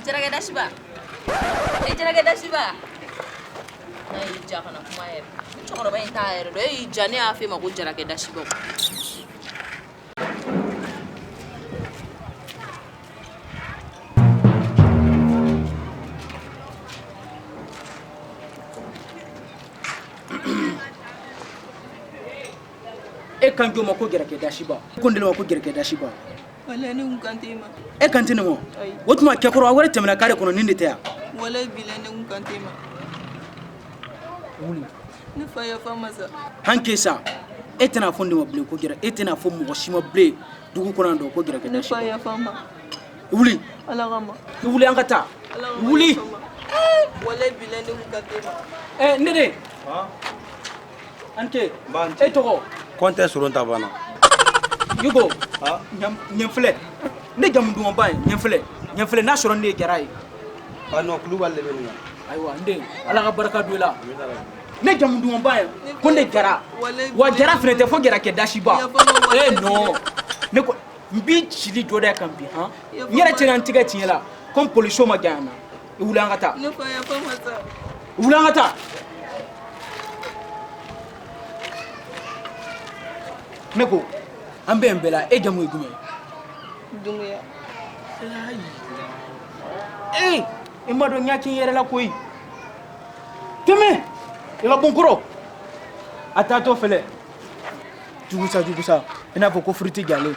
Jarakɛ dasiba e jarakɛ dasiba n'a y'i ja kana kuma yɛrɛ ni cɛkɔrɔba in t'a yɛrɛ dɔn e y'i ja ne y'a f'e ma ko jarakɛ dasiba E kan jɔn ma ko jarakɛ dasiba ko n ma ko jarakɛ dasiba Walayi ne kun kan tɛ e ma. E kan tɛ ne ma? Ayi. O tuma kɛkɔrɔ wɛrɛ tɛmɛna kare kɔnɔ nin de tɛ yan? Walayi bilayi ne kun kan tɛ e ma. Wuli. Ne fa yafa n ma sa. Han sa e tɛna fɔ ne ma bilen ko jara e tɛna fɔ mɔgɔ si ma bilen dugu kɔnɔ yan dɔn ko jarakɛ Ne fa yafa n ma. Wuli. Ala kama. I wuli an ka taa. Ala kama. Wuli. yafa n ma. Walayi bilayi ne kun kan tɛ e ma. Ɛ ne den. An ce. E tɔgɔ? Kɔntɛ soron ta banna. Yugo. Ɲɛ filɛ. Ne jamu dumanba ye ɲɛ filɛ. Ɲɛ filɛ n'a sɔrɔ ne ye jara ye. Ah non, Kulubali de bɛ nin na. Ayiwa n den Ala ka barika don i la. Ne jamu dumanba ye ko ne jara. Wa jara fɛnɛ tɛ fo jarakɛ dasiba. Eh non. Ne ko n b'i cili jɔ dɛ kan bi han. N yɛrɛ tɛna n tigɛ tiɲɛ la comme polisiw ma janya n na. I wuli an ka taa. Ne fa yafa n ma sa. I wuli an ka taa. Ne ko an bɛ nin bɛɛ la e jamu ye jumɛn ye? Dunbuya. Ee i m'a dɔn n y'a kɛ n yɛrɛ la koyi. Tɛmɛ i ka bɔ n kɔrɔ. A taatɔ filɛ jugusa jugusa i n'a fɔ ko firiti jalen.